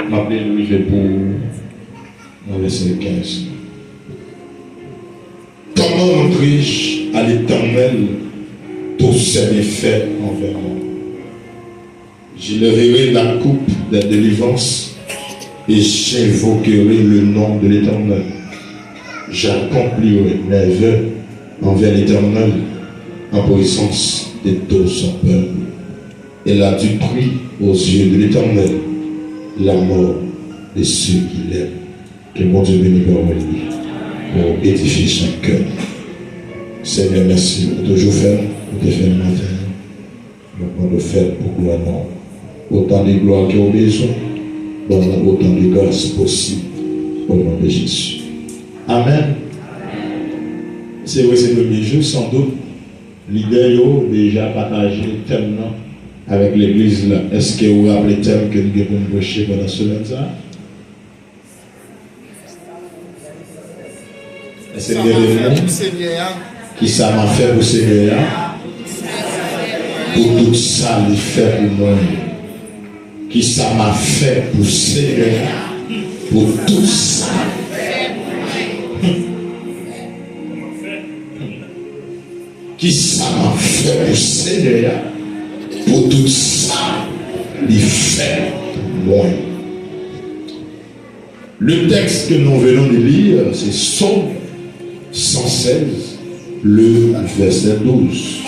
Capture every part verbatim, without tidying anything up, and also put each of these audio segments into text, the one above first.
M ap li l rive pou nan vèsè kenz. Comment rentrer à l'Éternel tous ses bienfaits envers moi? J'élèverai la coupe des délivrances et j'invoquerai le nom de l'Éternel. J'accomplirai mes vœux envers l'Éternel en présence de tout son peuple. Il a du prix aux yeux de l'Éternel la mort de ceux qui l'aiment. Ke Bondye beni pawòl li pou edifye chak kè. Senyè, mèsi pou toujou fè l, ou te fè l maten an. Nou mande w fè l pou glwa non. Otan de glwa ke w bezwen, ban nou otan de gras posib. O non de Jezi. Amèn. Se vre, se premye jou, sandout, lidè yo deja pataje tèm nan avèk legliz la. Èske ou raple tèm ke nou gen pou n preche pandan semèn sa a? Èske gen de moun? Kisa m ap fè pou Senyè a? Pou tout sa li fè pou mwen. Kisa m ap fè pou Senyè a? Pou tout sa. Kisa m ap fè pou Senyè a? Pou tout sa li fè pou mwen. Le texte que nous venons de lire, c'est Psaume cent seize, le verset douze.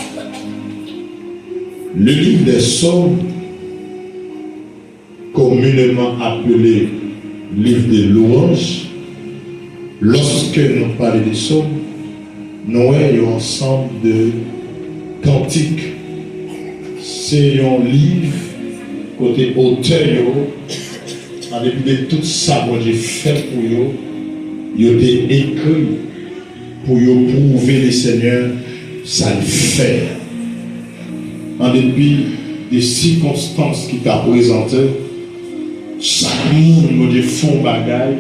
Le livre des Psaumes, communément appelé livre des louanges, lorsque nous parlons de psaumes, nou wè yon ansanm de kantik. Se yon liv kote otè yo, an depi de tout sa Bondye fè pou yo, yo te ekri pou yo pwouve Lesenyè sa l fè. An depi de sikonstans ki ta prezante, chak moun Bondye fè yon bagay,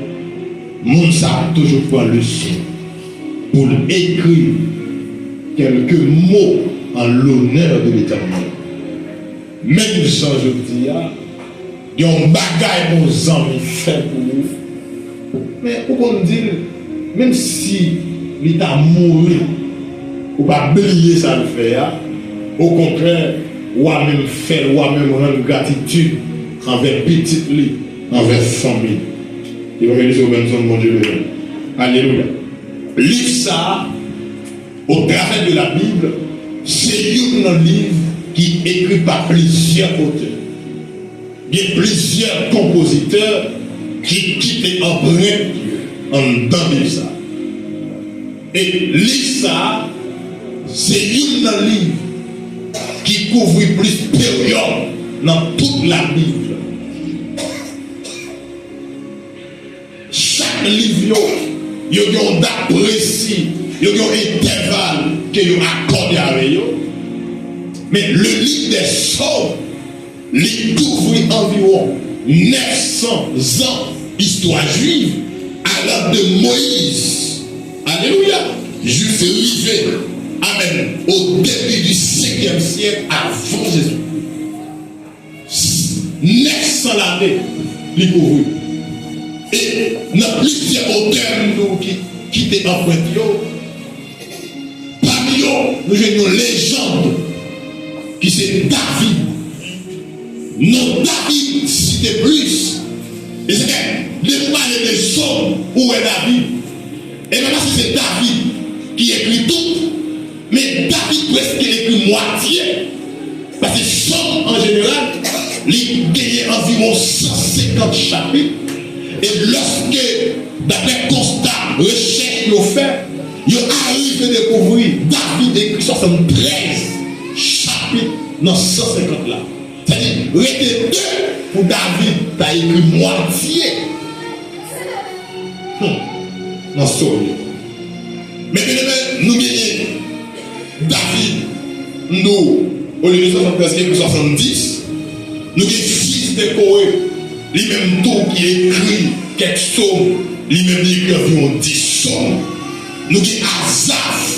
moun sa a toujou pran leson pou l ekri kèlke mo an lonè de Letènèl. Menm jan jodi a, gen yon bagay yon zanmi fè pou ou, men ou konn di l, menm si li ta mouri, ou pa bliye sa l fè a. Okontrè, w a menm fè l, w a menm rann gratitid anvè pitit li, anvè fanmi l. Evanjelis Robinson, Bondye beni w. Alelouya. Liv sa a, Au travers de la Bible, se youn nan liv ki ekri pa plizyè otè. Gen plizyè konpozitè ki kite anprent anndan liv sa a. E liv sa a, se youn nan liv ki kouvri plis peryòd nan tout Labib. Chak liv yo, yo gen yon dat presi, yo gen yon entèval ke yo akòde avè yo. Men, le livre des Psaumes, li kouvri anviwon nèf san zan istwa jwiv, alan de Moyiz, alelouya, jis rive, amèn, o debi di senkyèm syèk avan Jezikri. Nèf san lane li kouvri. E nan plizyè otè nou ki kite anprent yo, pami yo, nou jwenn yon lejann ki se David. Non David site plis. E se ke, lè nou pale de Sòm, ou wè David. E pa paske se David ki ekri tout, men David prèske ekri mwatye. Paske Sòm, an jeneral, li genyen anviwon san senkant chapit. E lòske, daprè konsta rechèch yo fè, yo arive dekouvri David ekri swasanntrèz chapit nan san senkant la. Sètadi, rete de pou David ta ekri mwatye, hmm, nan Sòm yo. Men, byeneme, nou genyen David, m di w, olye de swasanntrèz, li ekri swasanndis. Nou gen fis de Kore, li menm tou ki ekri kèk sòm, li menm li ekri anviwon dis sòm. Nou gen Azaf,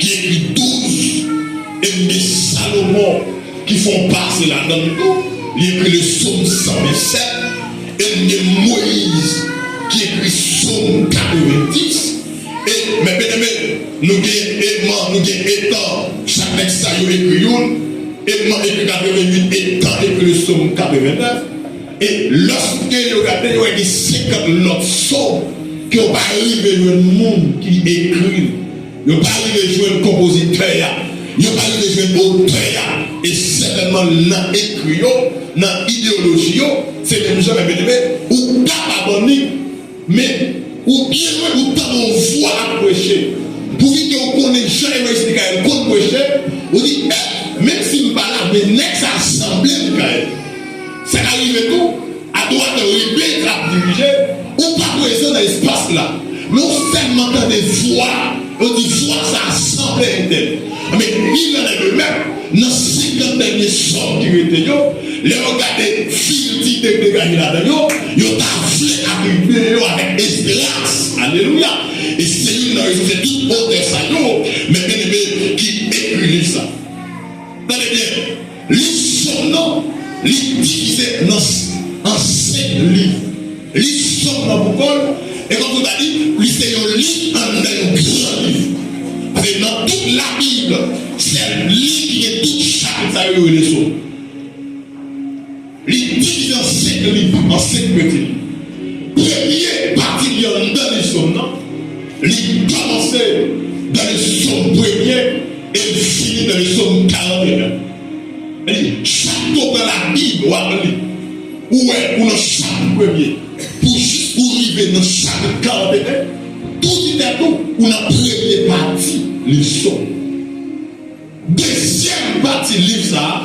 ki ekri douz, e nou gen Salomon ki fè yon pase ladan l tou, li ekri le Psaume san vennsèt. E m gen Moyiz ki ekri Sòm katrevendis. E, men byeneme, nou gen Eman, nou gen Etan, chak nèg sa yo ekri youn. Eman ekri katreventuit, Etan ekri le Sòm katrevennèf. E lòske yo gade, yo wè gen senkant lòt sòm ke yo pa rive jwenn moun ki ekri l. Yo pa rive jwenn konpozitè a. Yo pa rive jwenn otè a. E sètènman nan ekri yo, nan ideyoloji yo, se menm jan, men byeneme, ou ka pa bann li, men ou byen lwen, ou tande yon vwa ap preche. Pouki ke ou konnen jan Evanjelis Mikaèl konn preche, ou di, eh, menm si m pa la, men nèg sa a sanble Mikaèl. Sa ka rive tou, adoratè rebèl k ap dirije, ou pa prezan nan espas la, men ou sèlman tande vwa, yo di vwa sa a sanble entèl. Men il en est de même, nan senkant dènye sòm ki rete yo, lè yo gade filti te degaje ladan yo, yo ta vle atribye yo avèk Esdras. Alelouya! E se youn nan rezon, se tout otè sa yo, men byeneme, ki ekri liv sa. Tande byen, liv Sòm nan, li divize nan s-, an senk liv. Li Sòm nan pou kò l, e kòm nou ta di, li se yon liv anndan yon gran liv. Paske nan tout Labib, sèl liv ki gen tout chapit sa yo, yo rele Sòm. Li divize an senk liv, an senk peti liv. Premye pati li anndan liv Sòm nan, li kòmanse dans le Sòm premye e l fini dans le Sòm karanteyen. Li, chak kou w pran Labib, w ap li, ou wè, ou nan chapit premye, pou jis ou rive nan chapit karanteyen, toutitètou, ou nan premye pati liv Sòm. Dezyèm pati liv sa a,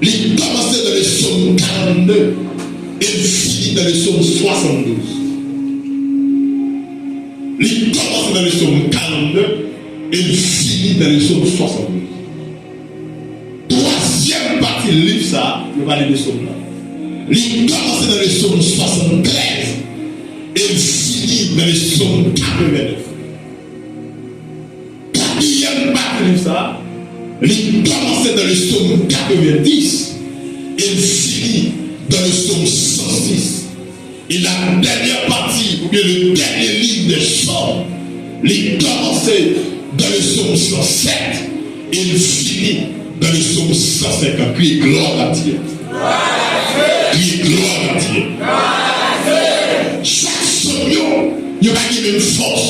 li kòmanse dans le Sòm karannde e l fini dans le Sòm swasanndouz. Li kòmanse dans le Sòm karannde e l fini dans le Sòm swasanndouz. Twazyèm pati liv sa a, yo pale de Sòm nan, li kòmanse dans le Sòm swasanntrèz e l fini dans le Sòm katrevennèf. Katriyèm pati liv sa a, li kòmanse dans le Sòm katrevendis e l fini dans le Sòm san sis. E la dènyè pati, oubyen le dènyè liv dè Sòm, li kòmanse dans le Sòm san sèt e l fini dans le Sòm san senkant. Kriye glwa a Dye. Kriye glwa a Dye. Chak sòm yo, yo pa gen menm fòs.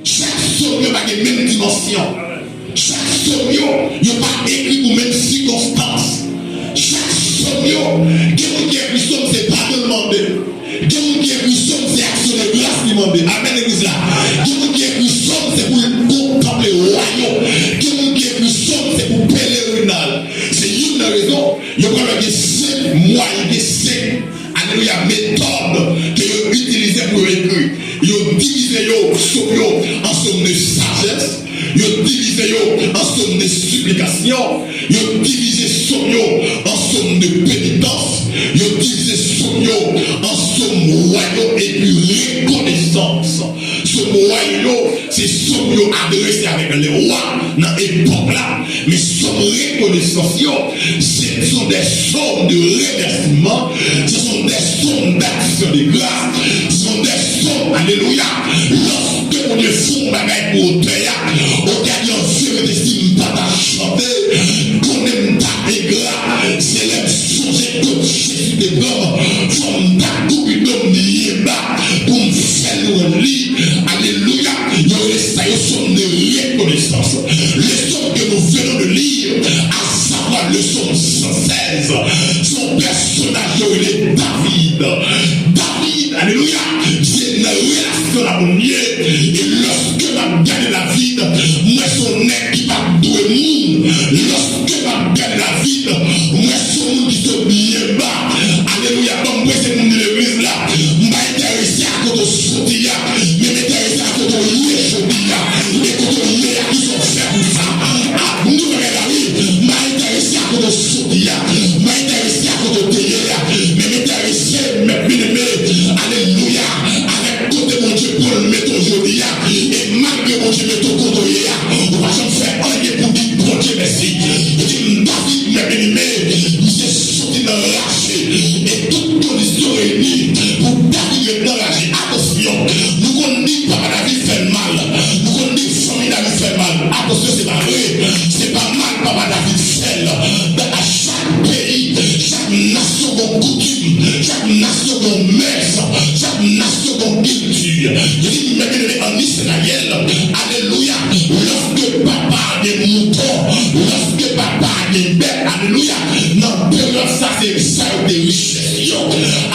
Chak sòm yo pa gen menm dimansyon. Chak sòm yo, yo pa ekri pou menm sikonstans. Chak sòm yo, gen moun ki ekri sòm se padon l mande. Gen moun ki ekri sòm se aksyon de gras li mande. Amèn, legliz la. Gen moun ki ekri sòm se pou l kontanple wa yo. Gen moun ki ekri sòm se pou pelerinaj. Se youn nan rezon, yo pral wè gen senk mwayen, gen senk, alelouya, metòd ke yo itilize pou yo ekri. Yo divize yo, sòm yo, an sòm de sajès. Yo divize yo an sòm de siplikasyon. Yo divize sòm yo an sòm de penitans. Yo divize sòm yo an sòm wa yo epi rekonesans. Sòm wa yo, se sòm yo adrese avèk lè wa nan epòk la. Men sòm rekonesans yo, ce sont des sòm de remèsiman, ce sont des sòm d'action de grâce, ce sont des sòm, alelouya, lòske Bondye fè yon bagay pou otè a, otè a di an verite si m pa ta chante, konnen m ta engra, se lè m sonje kot Jezi te pran m, fò m ta koupi do m byen ba pou m fè lwanj li, alelouya, yo rele sa yo sòm de rekonesans. Le sòm ke nou venons de lire, à savoir le sòm san sèz, se yon pèsonaj yo rele David. David, alelouya, se nan relasyon l ak Bondye. E lòske m ap gade David, m wè se yon nèg ki pa t dwe moun. Lòske m ap gade David, m wè se yon moun ki sot byen ba. Alelouya, ban m prese moun nan legliz la. M pa enterese a kote w soti a, men m enterese a kote w ye jodi a. E kote w ye a, kisa w fè pou sa. A, nou pa gen la wi. M pa enterese a kote w soti a. M pa enterese a kote w te ye a. Men m enterese, men byeneme, alelouya, avèk kote Bondye pran l mete w jodi a. E malgre Bondye mete w kote w ye a, ou pa janm fè anyen pou di Bondye mèsi. Ou di m David, men byeneme, misye soti nan rache. E tout kondisyon reyini nasyon gen koutim, chak nasyon gen mès, chak nasyon gen kilti. Li di, men byeneme, ann Izrayèl, alelouya, lòske papa gen mouton, lòske papa gen bèf, alelouya, nan peryòd sa, se sa yo te richès yo.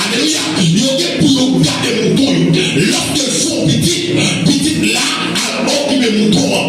Alelouya, yo gen pou yo gade mouton yo. Lòske l fè yon pitit, pitit la al okipe mouton an.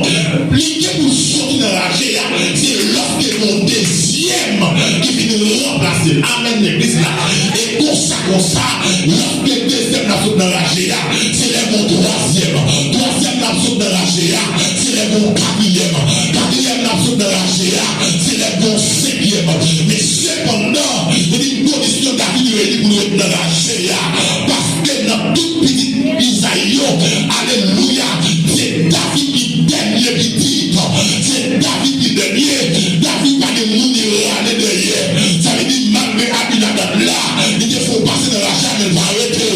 Li gen pou l soti nan raje a, se lòske gen yon dezyèm ki vin ranplase l. Amèn, legliz la. E konsa, konsa, lòske dezyèm la sot nan raje a, se lè gen yon twazyèm. Twazyèm la sot nan raje a, se lè gen yon katriyèm. Katriyèm la sot nan raje a, se lè gen yon senkyèm. Men sepandan, li di kondisyon David reyini pou l ret nan raje a. Paske nan tout pitit Izayi yo, alelouya, se David ki dènye pitit. Se David ki dènye. David pa gen moun li rale dèyè. Sa vle di, malgre Abinadab la, li te fè w pase nan raje a, men l pa rete.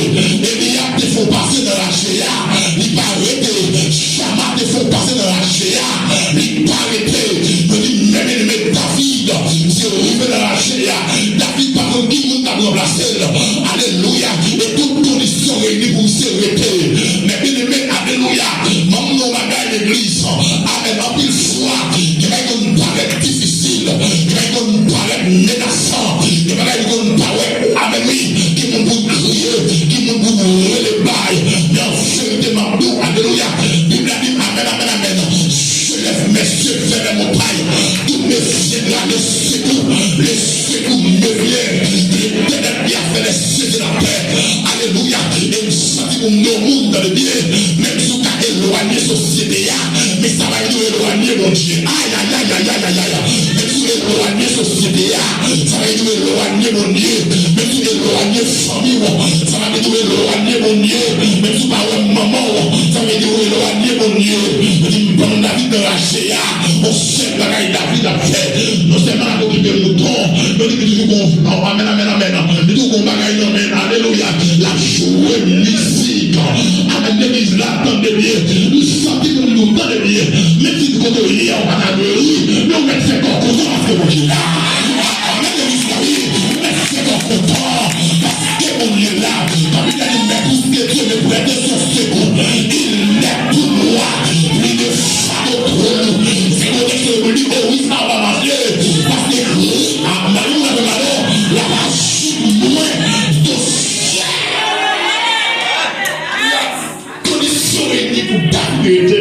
Eliyab te fè w pase nan raje a, li pa rete. Chama te fè w pase nan raje a, li pa rete. Yo di, men byeneme, David, misye rive nan raje a. David pa konn ki moun k ap ranplase l. Alelouya. E tout kondisyon reyini pou misye rete. Men byeneme, alelouya. M ap di w yon bagay, legliz. Amèn. Anpil fwa, gen bagay konn parèt difisil, gen bagay konn parèt menasan, gen bagay konn parèt, amèn, wi, gen moun pou kriye, gen moun pou rele bay. Men an verite, m ap di w, alelouya, Bib la di, amèn, amèn, amèn. Je lève mes yeux vers les montagnes, d'où me viendra le secours. Le secours me vient de l'Éternel qui a fait les cieux et la terre. Alelouya. E m santi pou m gen yon moun, tande byen, menm si w ka elwanye sosyete a, men sa pa vle di w elwanye Bondye. Ay, ay, ay, ay, ay, ay, ay. Menm si w elwanye sosyete a, sa pa vle di w elwanye Bondye. Menm si w elwanye fanmi w, sa pa vle di w elwanye Bondye. Menm si w pa wè manman w, sa pa vle di w elwanye Bondye. Yo di m pran David nan raje a. Yon sèl bagay David ap fè, non sèlman l ap okipe mouton, men li toujou gon, oh, amèn, amèn, amèn. Li toujou gon bagay nan men l, alelouya. L ap jwe mizik. Amèn, legliz la, tande byen. M santi pou m di w, tande byen. Menm si kote w ye a, ou pa ta dwe ri, men ou mèt fè kò kontan paske Bondye la. Amèn, legliz la, wi. Ou mèt fè kò kontan paske Bondye la. Bib la di, mais puisque Dieu me prête son secours, il n'est pour moi plus de fardeau trop lourd. Se Bondye ki di, oh wi, sa va mache. Paske Kris, a, mari w la fè malè, l ap aji pou mwen. Dosye. Kondisyon reyini pou David rete.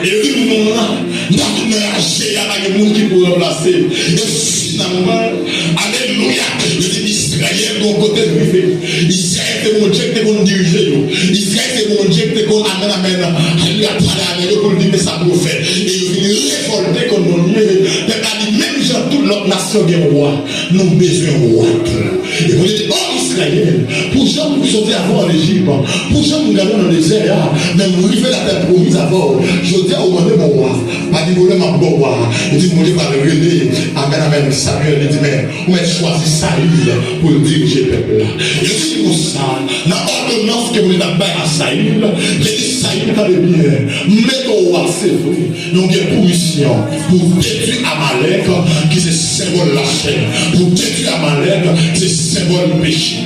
E wi, moun nan, David nan raje a, pa gen moun ki pou ranplase. E finalman, alelouya, yo di Izrayèl gon kote l rive. Izrayèl se Bondye ki te konn dirije yo. Izrayèl se Bondye ki te konn, amèn, amèn, alelouya, pale avè yo pou l di men sa pou yo fè. E yo vin revòlte kont Bondye. Pèp la di, menm jan tout lòt nasyon gen wa, nou bezwen wa tou. E Bondye di, o Izrayèl, pou jan m soti avè w ann Ejip, pou jan m gade w nan dezè a, men m rive latè pwomiz avè w, jodi a ou mande m yon wa. Pa gen pwoblèm, m ap ba w wa. Li di, Bondye pral rele, amèn, amèn, Samyèl, li di, men, ou mèt chwazi Sayil pou l dirije pèp la. Yo di konsa, nan òdonans ke Bondye t ap bay a Sayil, li di, Sayil, tande byen, m mete w wa, se vre, men w gen pou misyon pou w detwi Amalèk, ki se senbòl lachè, pou w detwi Amalèk, ki se senbòl peche.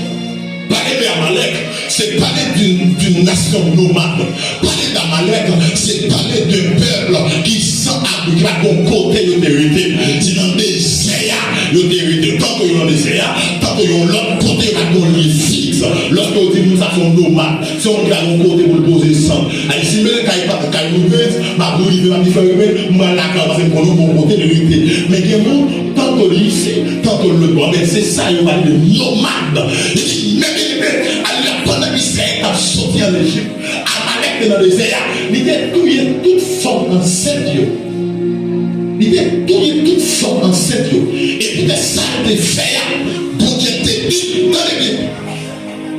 Pale de Amalèk, se pale d'une, d'une nation nomade. Pale d'Amalèk, se pale d'un peuple ki san abri, ki pa t gon kote yo te rete. Se nan dezè a yo te rete. Tanto yo nan dezè a, tanto yo yon lòt kote, yo pa t gon lye fiks. Lòske yo di moun sa se yon nomad, se yon moun ki pa gon kote pou l poze l sann. Ay, si m rete kay pa, kay Mouriz, m ap rive, m ap di frè Ruben, m pral lakay, paske m konnen yon bon kote l rete. Men gen moun, tanto li isi, tanto l lòt bò. Men se sa yo pale de nomad. Li di, men byeneme, ale la, pandan Izrayèl t ap soti ann Ejip, Amalèk te nan dezè a, li te touye tout fanm ansent yo. Li te touye tout fanm ansent yo. E poutèt sa l te fè a, Bondye te di, tande byen,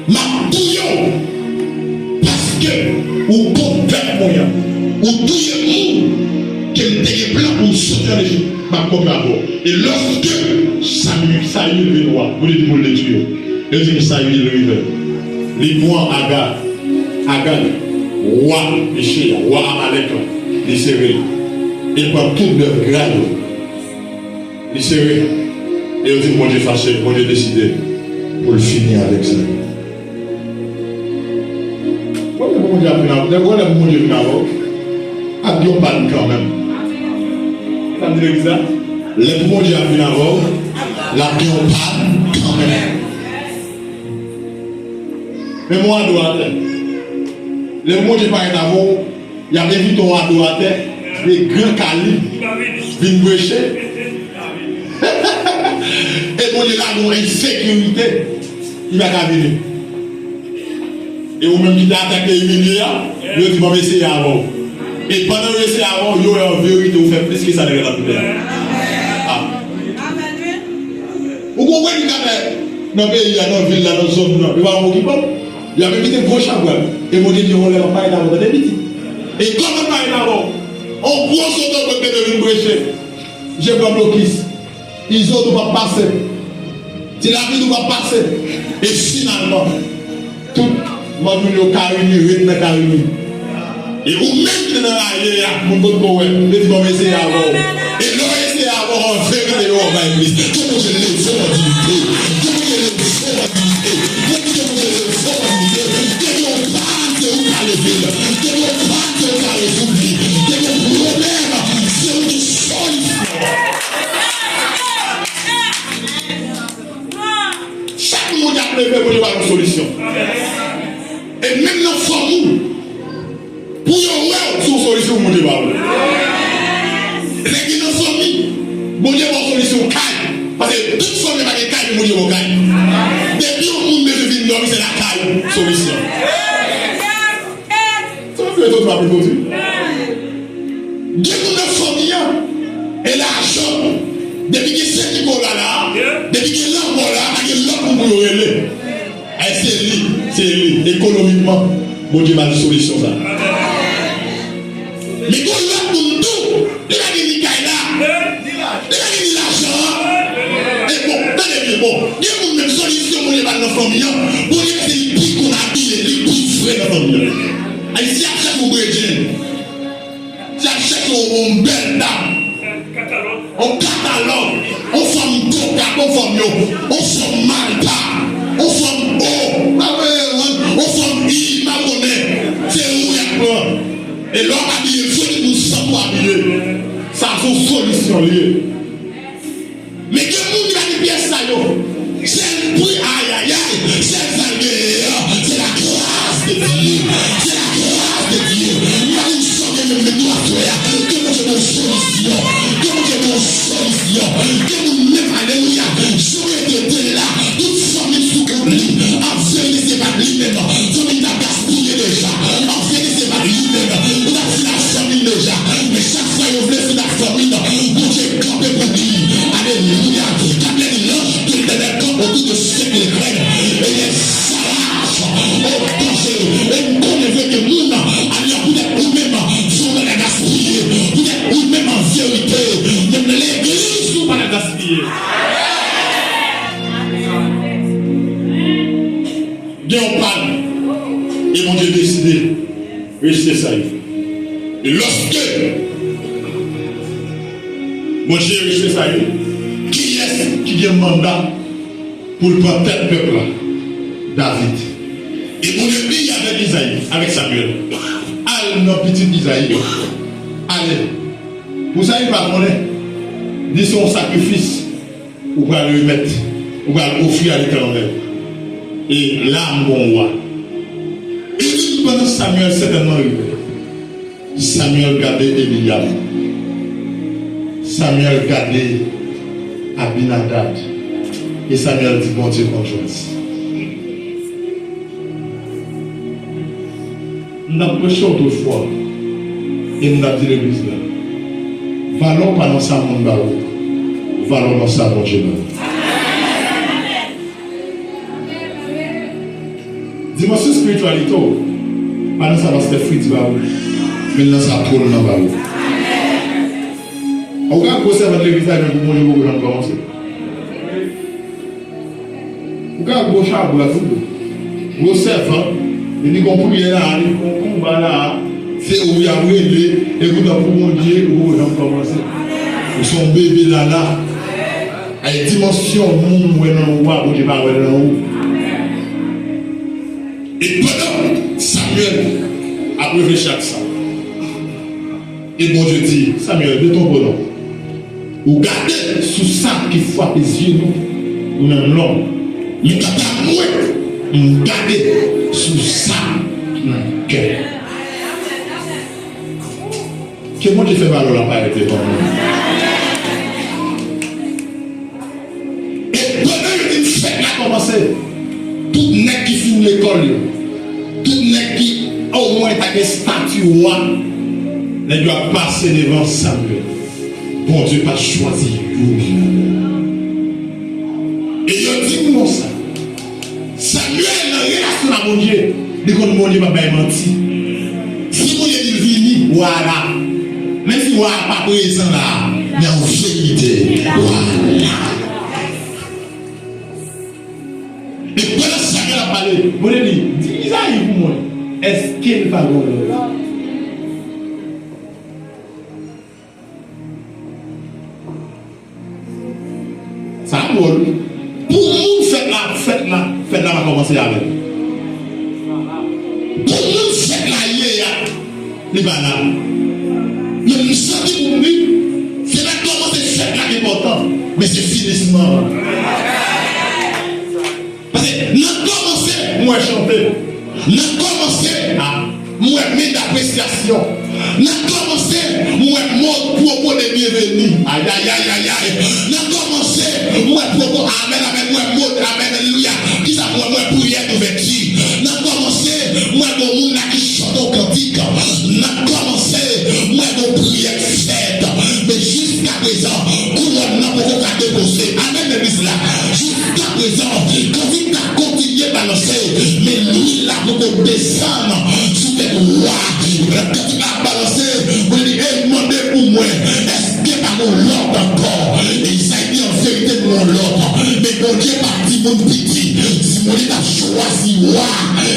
m ap touye w, paske ou kont pèp mwen an. Ou touye moun ke m te gen plan pou m soti ann Ejip, m ap kanpe avè w. E lòske Samyèl, Sayil vin wa, Bondye di pou l detwi yo. Yo di m Sayil rive. Li pran Aga, Agag, wa peche a, wa Amalèk la, li sere l. E pran tout bèf gra yo. Li sere. Yo di Bondye fache, Bondye deside pou l fini avèk sa. Premye pou Bondye ap vin avè w, lè pou Bondye vin avè w, ap gen yon pàn kanmenm. Sa m di legliz la? Lè pou Bondye ap vin avè w, l ap gen yon pàn kanmenm. Men mwen ado atè. Lè pou Bondye parèt avè w, y ap envite yon adoratè de gran kalib vin preche. E Bondye lage yon ensekirite, li pa ka vini. E ou menm ki te atake imilye a, yo di, "Ban m eseye avè w." E pandan yo eseye avè w, yo wè an verite ou fè plis ke sa nèg la t ap pè a. Ah. Ou konprann ki ka fè nan peyi a, nan vil la, nan zòn nan, yo pa okipe w. Y ap envite gwo chabwal. E Bondye di, "Yon lè m ap parèt avè w, tande pitit." E kòman l parèt avè w? On gwo soto mwen te vin preche. Je pran blokis. Izo nou p ap pase. Ti lavi nou p ap pase. E finalman, tout moun yo Karimi ret nan Karimi. E ou menm ki te nan lari a, moun potko wè, yo di, "Ban m eseye avè w." E lè w eseye avè w, an verite, yo wè w bay plis. Ke Bondye leve w an diyite. Ke Bondye leve w an diyite. Mwen di ke Bondye leve w an diyite. Depi yon pàn, se ou k ka leve l. Depi yon pàn, se ou k ka rezoud li. Depi yon pwoblèm, se ou ki solisyon. Chak moun y ap leve, Bondye ba nou solisyon. E menm nan fanmi w, pou yo wè w sou solisyon, Bondye ba w. Lè gen nan fanmi, Bondye ba w solisyon kay. Paske tout fanmi pa gen kay, men Bondye ba w kay. Depi yon moun bezwen vin dòmi, se lakay ou solisyon. Sa fè tout pa pito di. Gen moun nan fanmi an, e lajan, depi gen Sen Nikola la, depi gen lanmò la, pa gen lòt moun pou yo rele. Ay, se li, se li, ekonomikman, Bondye ba l solisyon sa. Men gon lòt moun tou, li pa gen ni kay la, li pa gen ni lajan an. E bon, tande byen, bon, gen moun menm solisyon Bondye ba l nan fanmi an, Bondye se li pi konn abiye, li pi fre nan fanmi an. Ay, si y ap chèche yon bredjenn, si y ap chèche yon, yon bèl dam, yon katalòg, yon fanm koka, yon fanm yo, yon fanm malpa, yon fanm o, yon fanm i, mawonnen, se ou y ap pran. E lè w ap abiye, fò tout moun santi w abiye. Sa se yon solisyon li ye. Men gen moun ki pa gen pyès sa yo. Sèl pri, ayayay, sèl sa l genyen an, se la grâce de Dieu. Se la grâce de Dieu. M pa konn sa w gen menm, men nou aswè a, ke Bondye ba w solisyon. Ke Bondye ba w solisyon. Gen moun menm, alelouya, jan w rete tele la, tout fanmi sou kont li. An verite, se pa t li menm. Fanmi t ap gaspiye deja. An verite, se pa t li menm. Ou t ap fini ak fanmi l deja. Men chak fwa yo vle fini ak fanmi l, Bondye kanpe pou li. Alelouya. K ap lè di, l'ange de l'Éternel campe autour de ceux qui le craignent et les arrache au danger. E m konnen vre ke moun, alelouya, poutèt ou menm, se w pa ka gaspiye. Poutèt ou menm, an verite, menm legliz ou pa ka gaspiye. Gen yon pàn. E Bondye deside rejte sa yo. E lòske Bondye rejte sa yo, kiyès ki gen manda pou l pran tèt pèp la? David. E Bondye di avèk Izayi, avèk Samyèl, al nan pitit Izayi yo. Ale. Pou sa li pa konnen, di se yon sakrifis ou pral remèt, ou pral ofri a Letènèl. E la m gon wa. E li di pandan Samyèl sètènman rive, Samyèl gade Eliyab. Samyèl gade Abinadab. E Samyèl di Bondye konn chwazi. M t ap preche otrefwa, e m t ap di legliz la, valè w pa nan sa moun ba ou, valè w nan sa Bondye ba ou. Dimansyon espirityalite w pa nan sa pastè Fritz ba ou, men nan sa twòn nan ba ou. Ou ka gwo sèvant legliz la, men pou Bondye poko janm kòmanse. Ou ka gwo chabrak tou, gwo sèvant, epi gon priyè la, epi gon konba la, se ou y ap rele, e poutan pou Bondye, ou poko janm kòmanse. Ou se yon bebe lala. Ay, dimansyon moun wè nan ou a, Bondye pa wè nan ou. E pandan Samyèl ap reflechi ak sa, e Bondye di, Samyèl, detwonpe w non. Ou gade sou sa ki frape zye nou, ou menm lòm. Men kanta mwen, m gade sou sa ki nan kè. Ke Bondye fè valè w la parèt devan nou. E pandan yo di fèt la kòmanse, tout nèg ki fin lekòl yo, tout nèg ki omwen ta gen estati wa, nèg yo ap pase devan Samyèl. Bondye pa chwazi youn. E yo di m konsa, Samyèl nan relasyon l ak Bondye, li konn Bondye p ap bay manti. Si Bondye di l vini, wa a la. Menm si wa a pa prezan la, men an verite, wa a la. E pandan Samyèl ap pale, Bondye di, di Izayi pou mwen, èske l pa gen yon lòt? Sa dwòl wi. Pou moun fèt la, fèt la, fèt la pa kòmanse avè l. Pou moun fèt la ye a, li pa la. Men m santi pou m di, se pa kòmanse fèt la ki enpòtan, men se finisman an. Paske nan kòmanse, m wè chante. Nan kòmanse, a, m wè men dapresyasyon. Nan kòmanse, m wè mo pwopo de byenveni. Ayayayayay. Nan kòmanse, m wè pwopo, amèn, amèn, m wè mo, amèn, alelouya. Kisa m wè? M wè priyè douvèti. Nan kòmanse, m wè gon moun la ki chante yon kantik. Nan kòmanse, m wè gon priyè k fèt. Men jiskaprezan, kouwòn nan poko ka depoze. Amèn, legliz la. Jiskaprezan, kantik la kontinye balanse, men lwil la poko desann sou tèt wa. Kantik la ap balanse, Bondye di, ey, mande pou mwen, èske pa gon lòt ankò? E Izayi di, an verite, nou gon lòt. Men Bondye pa t di moun piti. Si Bondye t ap chwazi wa,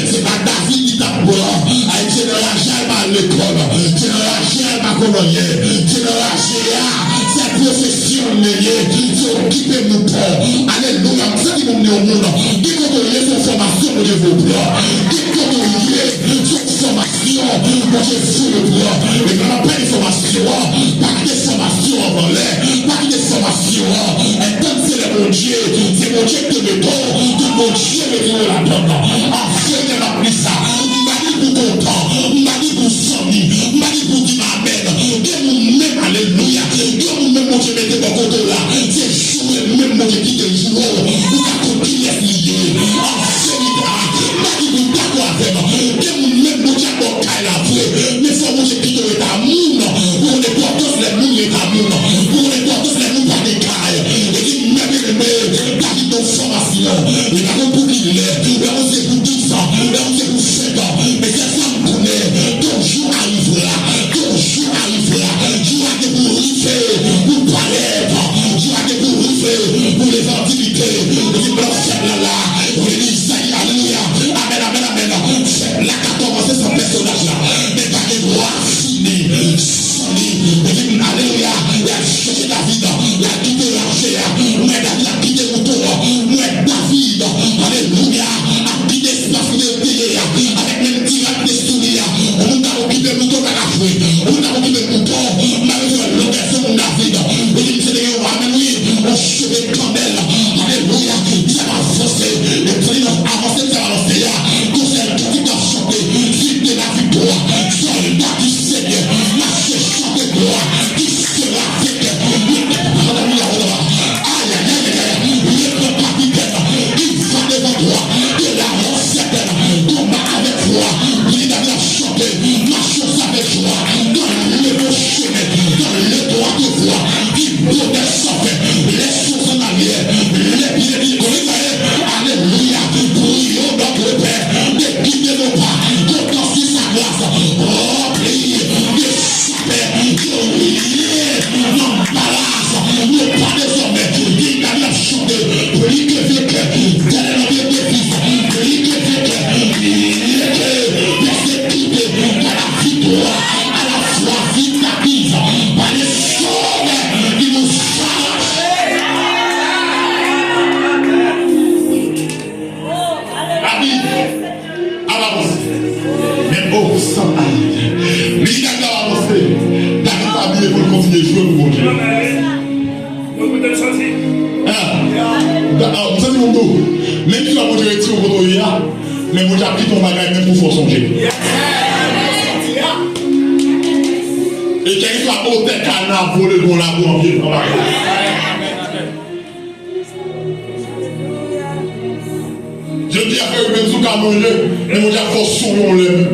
se pa David li t ap pran. Ayisyen nan raje a, l pa al lekòl. Se nan raje a, l pa konn anyen. Se nan raje a, se pwofesyon l genyen. Se okipe mouton. Alelouya. M santi pou m di yon moun, gen kote w ye, se yon fòmasyon Bondye voye w pran. Gen kote w ye, se yon fòmasyon Bondye voye w pran. E lè m ap pale fòmasyon an, pa kite fòmasyon an pran lè. Pa kite fòmasyon an. Entann se lè Bondye, se Bondye ki te mete w, tout Bondye mete w ladann. An, Senyè, m ap di sa. M pa di pou kontan, m pa di pou zanmi, m pa di pou di m amèn. Gen moun menm, alelouya, gen moun menm Bondye mete bò kote w la, se joure menm Bondye kite joure w, ou ka konn kiyès li ye. An, Senyè, m pa di pou dakò avè m. Gen moun menm Bondye ap ba w kay la vre, men fò Bondye kite w ret a moun, pou konn enpòtans lè moun ret a moun, pou konn enpòtans lè moun pa gen kay. E di, men byeneme, David nan fòmasyon, li pa konn pou ki lè, li pa konn se pou dis an, li pa konn se pou senk an, men sèl sa m konnen, ton jou arrivera, ton jou arrivera, jou a gen pou rive, pou parèt, jou a gen pou rive, pou leve an diyite, pou di blan fèt la la, pou di Izayi, alelouya, amèn, amèn, amèn, fèt la ka kòmanse san pèsonaj la, men pa gen dwa fini, fini, pou di alelouya, y ap chèche David, y ap kite raje a, mwen David ap kite mouton an, mwen David, alelouya, ap kite espas kote l te ye a, avèk menm ti rad te sou li a. Yon moun k ap okipe mouton pa ka jwe. Yon moun k ap okipe mouton, m pa bezwen longè, se moun David. Li di, m se te gen yon amèn, wi, yon cheve kandèl. Alelouya. Misye ap avanse. E tan li nan avanse misye ap avanse a, gon sèl kantik l ap chante, Viv de la viktwa. Sòlda di Senyè, mache chante glwa. Ki sera vekè. Alelouya. Ayayayayay, le grand capitaine, il va devant toi, de la honte certaine, combat avec foi, li di David ap chante, mache avèk jwa, dans le bon chemin, dans l'étroite voie, qui bonheur sans fin, les choses en arrière, les pieds du Christ, alelouya, prions notre Retire w kote w ye a, men Bondye ap kite yon bagay menm pou fè w sonje. E kèlkeswa otè kanavo, l gon labou an pye anba kò. Jodi a, frè, menm si w ka manje, men Bondye ap fè w sonje yon lè menm.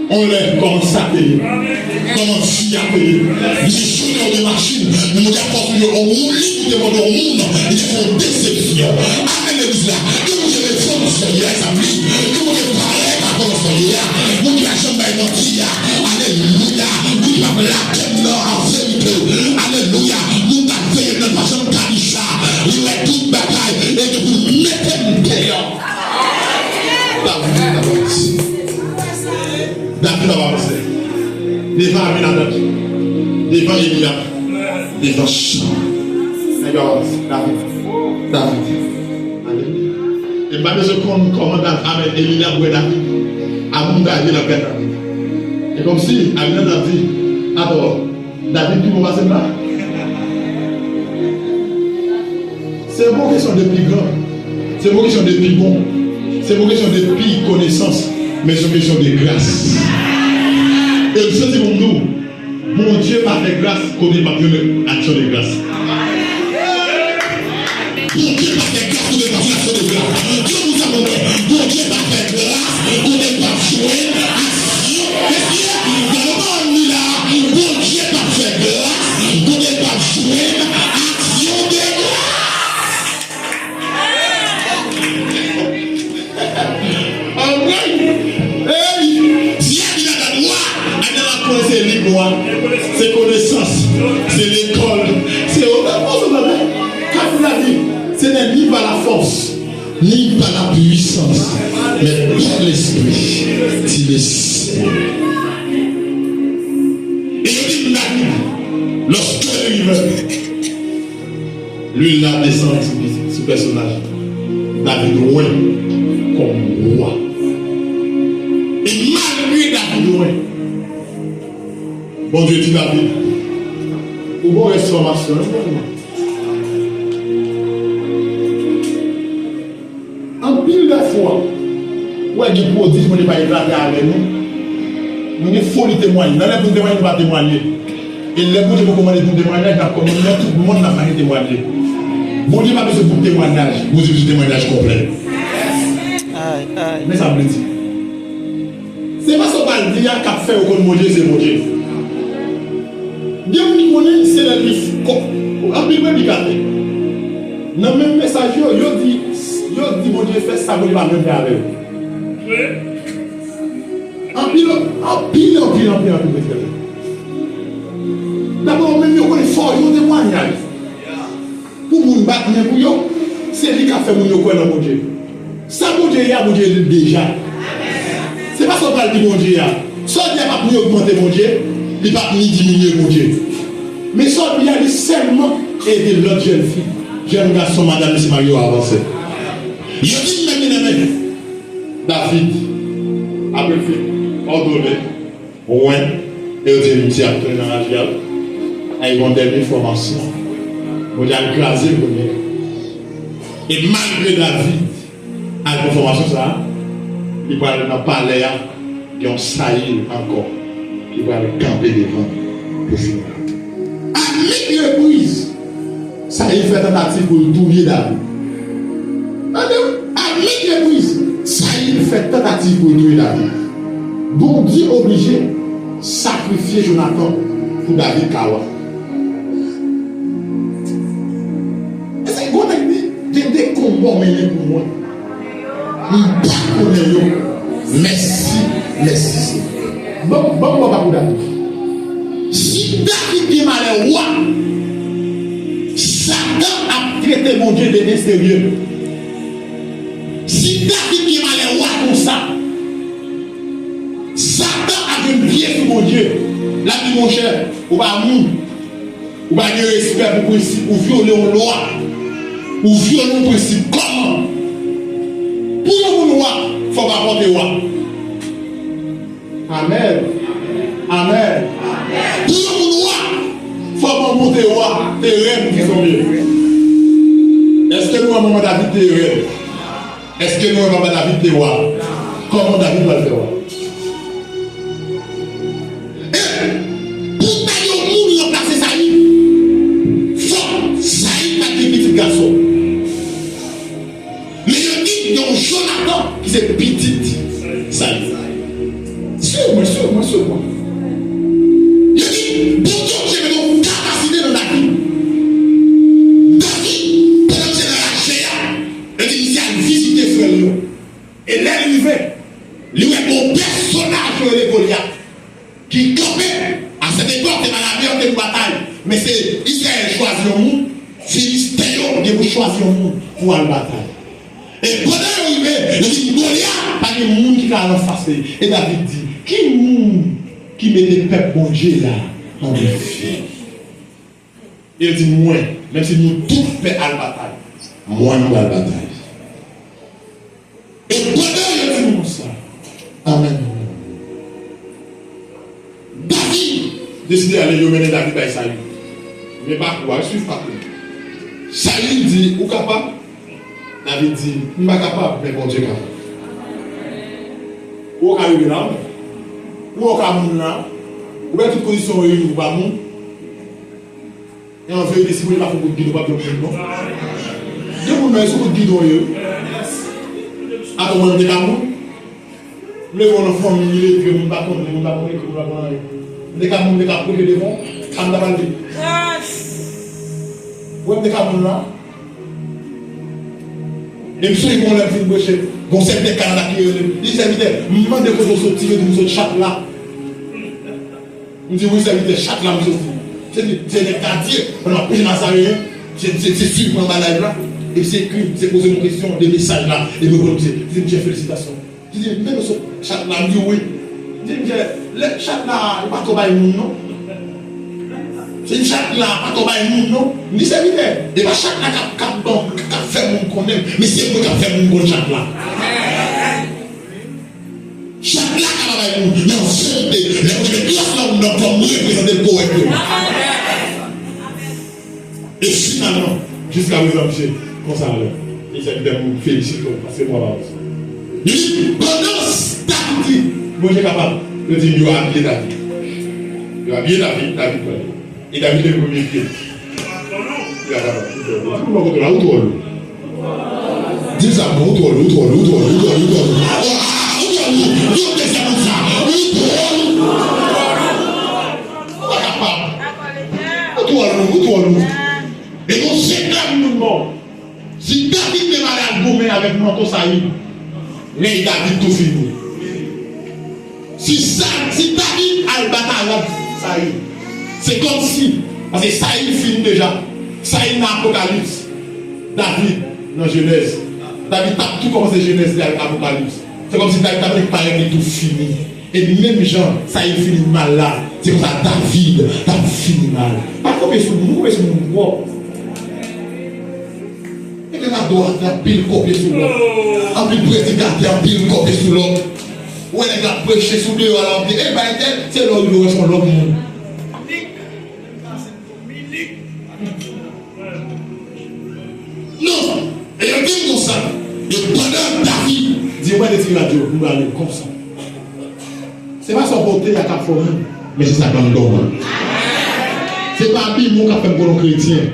On lè, kòman sa te ye? Kòman vi a te ye? Li te jwenn yon de machin, men Bondye ap fè w sonje yon wouli ki te vòlè yon moun, li te fè yon desepsyon. Amèn, legliz la. Ke Bondye refòm sòlye a, zanmi. Ke Bondye parèt avè w sòlye a. Bondye pa janm bay manti a. Alelouya. Bondye p ap lage m nan an verite. Alelouya. Moun k ap veye m nan pa janm ka di sa. Li wè tout bagay e li pou mete m deyò. David ap avanse. David ap avanse. Devan Abinadab. Devan Eliyab. Devan Cham. Nèg yo ap avanse. David. David. Alelouya. E m pa bezwen konn kòman David, amèn, Eliyab wè David. Avan m gade l ap gade David. E kòmsi Abinadab di, atò, David pi bon pase m la. Se pa yon kesyon de pi gran. Se pa yon kesyon de pi bon. Se pa yon kesyon de pi konesans. Men se yon kesyon de gras. E m santi pou m di w, Bondye pa fè gras kote l p ap jwenn aksyon de gras. Bondye pa fè gras kote l p ap jwenn aksyon de gras. Di yon moun sa pou mwen, Bondye pa fè gras kote l p ap jwenn aksyon. Mesye, gade pawòl li la. Bondye pa fè gras kote l p ap jwenn aksyon de gras. Amèn. Hey! Di Abinadab wa, Abinadab konnen se li wa. Se konesans, se lekòl, se yo. Mwen panse bagay. Kafou la di, ce n'est ni par la force, ni par la puissance, mais par l'Esprit, dit le Seigneur. E yo di David, lorsque le river Lwil la desann sou, sou pèsonaj David wen kòm wa. E malgre David wen, Bondye di David, ou gon rès fòmasyon, wi, pou mwen. Anpil de fwa, ou wè gen pwodij Bondye pa eklate avè nou. Nou gen foli temwaye. Nan lè pou n temwaye, nou pa temwaye. E lè Bondye poko mande pou temwayaj, n ap kòmande nan tout mond, n ap mache temwaye. Bondye pa bezwen bout temwayaj, Bondye bezwen temwayaj konplè. Ay, ay. Men sa m vle di. Se pa sa w pral di a k ap fè yo konn Bondye se Bondye. Gen moun ki konnen se lè li f-, ko-, anpil predikatè. Nan menm mesaj yo, yo di, yo di Bondye fè sa Bondye pa menm fè avè yo. Anpil, anpil, anpil, anpil, anpil predikatè. Dabò, menm yo konnen fò yo temwayaj. Pou moun bat men pou yo, se li k ap fè moun yo kwè nan Bondye. Sa Bondye ye a, Bondye ye l deja. Se pa sa w pral di Bondye a. Sa w di a p ap ni ogmante Bondye, li p ap ni diminye Bondye. Men sa w di a, li sèlman ede lòt jèn fi, jèn gason, madanm, mesye, mari yo avanse. Yo di m menm, byeneme, David, apre l fin òdone, wen, e yo di misye ap tounen nan lari a, wi. Ay, gon dènye fòmasyon. Bondye al kraze l kounye a. E malgre David al pran fòmasyon sa a, li pral nan palè a, gen yon Sayil ankò ki pral kanpe devan l pou fini batay. A mil repriz, Sayil fè tantativ pou l touye David. Tande wi, a mil repriz, Sayil fè tantativ pou l touye David. Bondye oblije sakrifye Jonatan pou David ka wa. E se gwo nèg di, gen de konba w mennen pou mwen. M pa konnen yo. Mèsi, mèsi, Senyè. Ban m, ban m ba w pa pou David. Si David gen malè wa, Satan ap trete Bondye de enserye. Si David gen malè wa konsa, Satan ap jwenn pye sou Bondye. L ap di, monchè, ou pa moun. Ou pa gen respè pou prensip, ou vyole yon lwa. Ou vyole yon prensip. Kòman? Pou yon moun wa, fò w pa pòte wa. Amèn. Amèn. Pou yon moun wa, fò w pa monte wa. Te rèd pou ki zonbye. Èske nou wè manman David te rèd? Èske nou wè papa David te wa? Kòman David pral fè wa? E pou ta gen yon moun ranplase Sayil, fòk Sayil pa t gen pitit gason. Men yo di gen yon Jonatan ki se pitit Sayil. Swiv mwen, swiv mwen, swiv mwen. Yo di Bondye te mete yon kapasite nan David. David, pandan misye nan laje a, yo di misye al vizite frè l yo. E lè l rive, li wè yon pèsonaj yo rele Golyat ki kanpe. A sèt epòk, se pa lame an te pou batay, men se Izrayèl chwazi yon moun, Filisten yo gen pou chwazi yon moun pou al batay. E pandan yo rive, yo di Golyat pa gen moun ki ka al anfas li. E David di, ki moun ki mete pèp Bondye a an defi? E yo di mwen, menm si nou tout pè al batay, mwen m pral batay. E pandan yo di nou konsa, amèn. David deside ale, yo mennen David bay Sayil. Men pakou a, swiv pakou. Sayil di, ou kapab? David di, m pa kapab, men Bondye kapab. Ou ka rive la, wi. Ou ka moun la. Ou wè tout kondisyon reyini pou pa moun. E an verite, si Bondye pa fè yon kout gidon, pa p yon moun, non. Gen moun nan, e sou kout gidon yo. Atò, mwen, m te ka moun. M leve nan fanmi ilètre, moun pa konnen, moun pa konnen, moun pa konnen anyen. M te ka moun, m te ka pwoche devan, sa m ta pral di. Wè, m te ka moun la. E m sonje yon lè m fin preche, gon sèvitè Kanada ki rele m. Li di, sèvitè, m mande kote w soti, yo di m sot Chat la. M di, wi, sèvitè, Chat la m soti. Se, se nèg Kadye, pandan m ap preche Nazareyen, se, se, se swiv mwen anba live la. E se ekri m, se poze m kesyon de mesaj la, e m reponn misye. Li di, misye, felisitasyon. Li di, men nou sot Chat la, m di, wi. Li di, misye, lè Chat la, li pa twò bay moun, non. Se Chat la, pa twò bay moun, non. M di, sèvitè, e pa Chat la k ap, k ap ban, k ap fè moun konnen m, men se mwen k ap fè moun konn Chat la. Chat la ka pa bay moun, men an verite, lè mwen mete klas la anndan, fò m reprezante l kòrèkteman. E finalman, jiska prezan, misye, konsa alè. E sèvitè m felisite w, paske mwa pa konsa. Li di, pandan David di, Bondye kapab, yo di, yo abiye David. Yo abiye David, David prale. E David leve premye pye l. Di pou mwen kote la, ou twò lou. Di sa pou mwen, ou twò lou, ou twò lou, ou twò lou, ou twò lou, ou twò lou. Ou twò lou. Di yon dezyèm moun sa. Ou twò lou. Ou pa kapab. Ou twò lou, ou twò lou. E gon sekrè moun mò. Si David te pale al goumen avèk manto Sayil, rèy David tou fini. Si sa, si David al batay ak Sayil, se kòmsi, paske Sayil fini deja. Sayil nan Apokalips, David nan Jenèz. David t ap tou kòmanse Jenèz li al Apokalips. Se kòmsi David t ap ret parèt li tou fini. E menm jan Sayil fini mal la, se konsa David t ap fini mal. Pa kopye sou moun, ou kopye sou moun twòp. Nèg la dwat, anpil kopye sou lòt. Anpil predikatè, anpil kopye sou lòt. Ou wè nèg la preche sou deyò a, la w ap di, e bay tèl, se lè w rive w wè se yon lòt moun. Non! E yo di m konsa. E pandan David di, ou pa retire radyo, m prale konsa. Se pa sa w pote a k ap fè w moun, men se sa k anndan w an. Se pa abi mwen k ap fè m konn yon kretyen,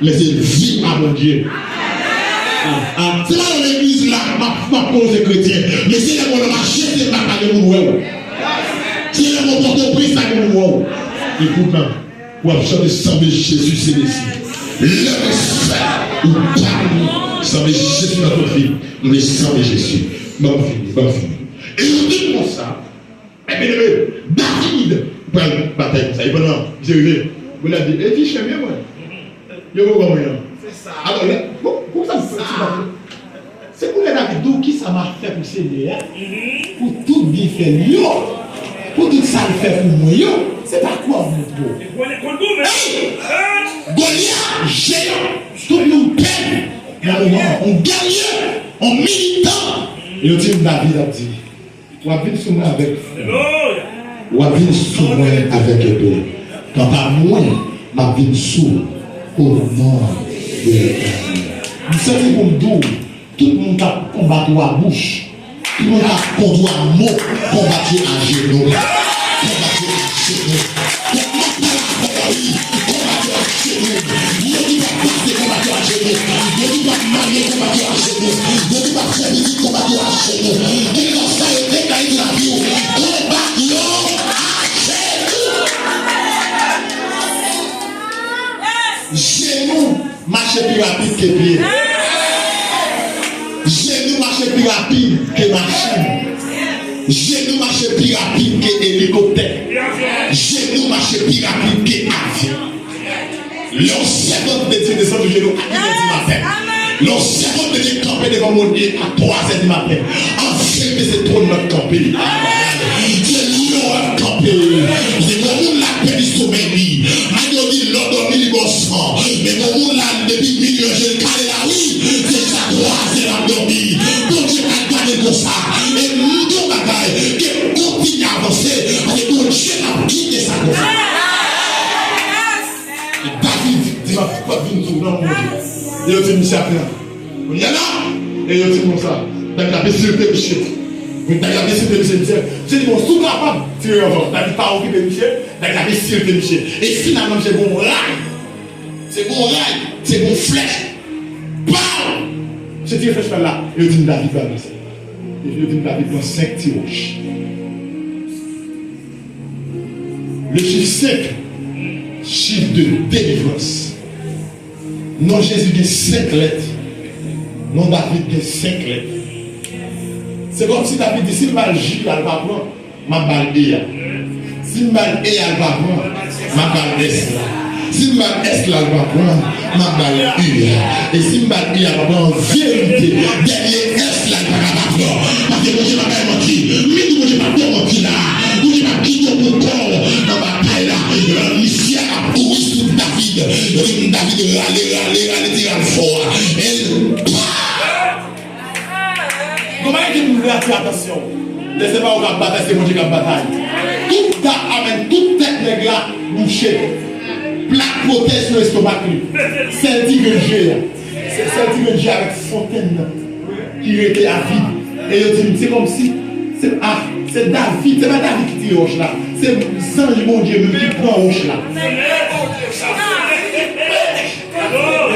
men se vi a Bondye. Ah, ah, se pa nan legliz la m ap, m ap konn se kretyen, men se lè mwen nan mache, se pa pale moun wè w. Se lè mwen Pòtoprens la moun wè w. Epoutan, w ap chante Sanble Jezi se Mesi. Lè mwen fè ou pa nou, Sanble Jezi nan tout vi, nou le Sanble Jezi. Ban m fini, ban m fini. E yo di m konsa, men byeneme, David pral batay konsa. E pandan misye rive, Golyat di, e ti chen byen mwen. Yo poko ban mwen an. Alò, lè, pou, pou sa m fè ti bagay. Se pou lè David di w, kisa m a fè pou Senyè a, pou tout byenfè l yo, pou tout sa l fè pou mwen yo, se pa kwa mwen pou. Hey! Golyat, jeyan, tout moun pè nan moman an, yon gèrye, yon militan. E yo di m David ap di, w ap vin sou mwen avèk, w ap vin sou mwen avèk epe. Kanta mwen, m ap vin sou w o non de Letènèl. M sèvi pou m di w, tout moun k ap konbat ou a bouch, tout moun k ap kont ou a mo, konbat yo ajenou. Konbat yo ajenou. Kòm m ap pale avè w la, wi, konbat yo ajenou. Yo ki p ap pase, konbat yo ajenou. Yo ki p ap marye, konbat yo ajenou. Yo ki p ap fè pitit, konbat yo ajenou. Kilès sa yo te bay lavi w, konbat yo ajenou. Jenou mache pi rapid ke pye. Jenou mache pi rapid ke machin. Jenou mache pi rapid ke elikoptè. Jenou mache pi rapid ke avyon. Lè yon sèvant de Dye desann sou jenou a inè di maten, lè yon sèvant de Dye kanpe devan Bondye a twazè di maten, an verite se twòn nan k kanpe. Se lyon an k kanpe. Se granmoun la k pèdi somèy li. Malgre yo di lè w dòmi li ba w san. Men granmoun la depi minui je l kale la wi. Se jiska twazè l ap dòmi. Bondye pa t gade l konsa. E m di w bagay, ke m kontinye avanse, paske Bondye p ap kite sa konsa. David di, m ap, m ap vin di w nan non Bondye. E yo di misye ap pran. Kounye a la, e yo di konsa, David ap ensilte misye. David ap ensilte misye, misye, misye di, bon, si w kapab, tire anvan. David pa okipe misye, David ap ensilte misye. E finalman, misye gon ray. Se gon ray, se gon flèch. Paw! Misye tire flèch la la, e yo di m David pral nan sèl. E yo di m David pran senk ti wòch. Le chiffre cinq, chiffre de délivrance. Non Jezi gen senk lèt. Non David gen senk lèt. Se kòmsi David di, si l ba l J a, l pa pran, m ap ba l E a. Si m ba l E a, l pa pran, m ap ba l S la. Si m ba l S la, l pa pran, m ap ba l U a. E si m ba l U a, l pa pran, an verite, dènye S la, l pa ka pa pran. Paske Bondye pa bay manti. Men di Bondye pa bay manti la. Bondye pa kite w pou kò w nan batay la. Misye ap kouri sou David. Yo di David rale, rale, rale, ti ral fò a. E l pa Gon bagay ki pou atire atansyon w. Lè se pa ou k ap batay, se Bondye k ap batay. Tout da, amèn, tout tèt nèg la bouche. Plak pwotèj sou lestomak li. Sèl ti grenn je a. Se sèl ti grenn je avèk fontenn nan ki rete a vid. E yo di m, se kòmsi, se, a, se David, se pa David ki tire wòch la. Se zanj Bondye menm ki pran wòch la.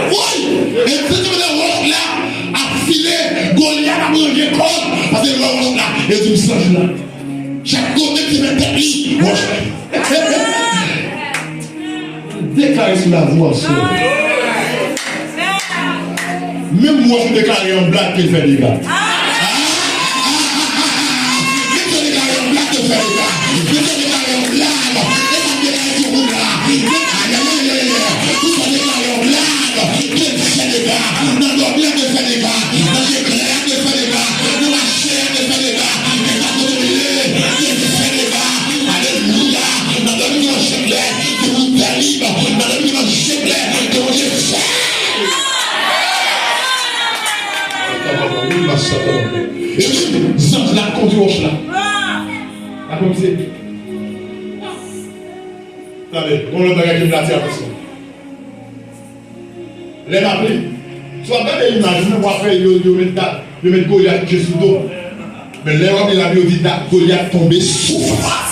Woy! E se te mete wòch la ap file, Golyat ap ranje kò l, paske l wè wòch la, e di m sanj la. Chak kote ki met tèt li, wòch la. Deklare sou lavi w aswè. Menm wòch ou deklare an blag ke l fè dega. Mesye deklare yon blag, yo fè dega. Mesye deklare yon blag. E sa m deklare sou moun la. Ayayayayay. Tout sa deklare yon blag, ke l fè dega. Nan dòmi an, ke l fè dega. Nan je klè a, ke l fè dega. Nan mache a, ke l fè dega. E sa kote m ye, ke l fè dega. Alelouya. Nan dòmi ki nan je klè, ke Bondye fè lib. Nan dòmi ki nan je klè, ke Bondye fè. Epi, zanj la kondui wòch la. Apre misye. Tande, gon lòt bagay ki vle atire atansyon. Lè m ap li, si w ap gade imaj, w ap wè yo, yo met, yo met Golyat kouche sou do. Men lè w ap li la, yo di Golyat tonbe sou fas.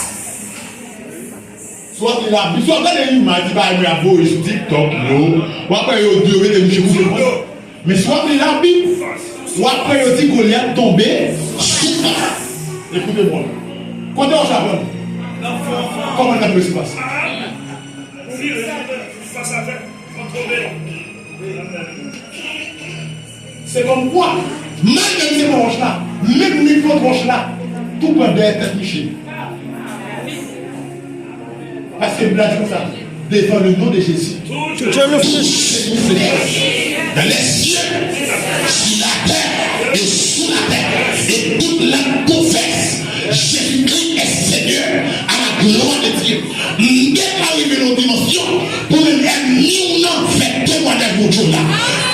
Si w ap li la, si w ap gade imaj ti bagay mwen ap voye sou TikTok yo, w ap wè yo di yo mete mouche kouche konsa. Men si w ap li Labib, w ap wè yo di Golyat tonbe sou fas. Ekoute mwen. Kote w sa pran? Kòman l ka tonbe sou fas? Se kòmkwa, malgre l te pran wòch la, menm li pran wòch la, tou pran dèyè tèt misye. Paske Bib la di konsa, devant le nom de Jésus, tout genou fléchit dans les cieux, sur la terre et sous la terre, et toute langue confesse Jésus-Christ est Seigneur à la gloire de Dieu. M deklare rive nan yon dimansyon pou menm ènmi w nan fè temwayaj Bondye w la.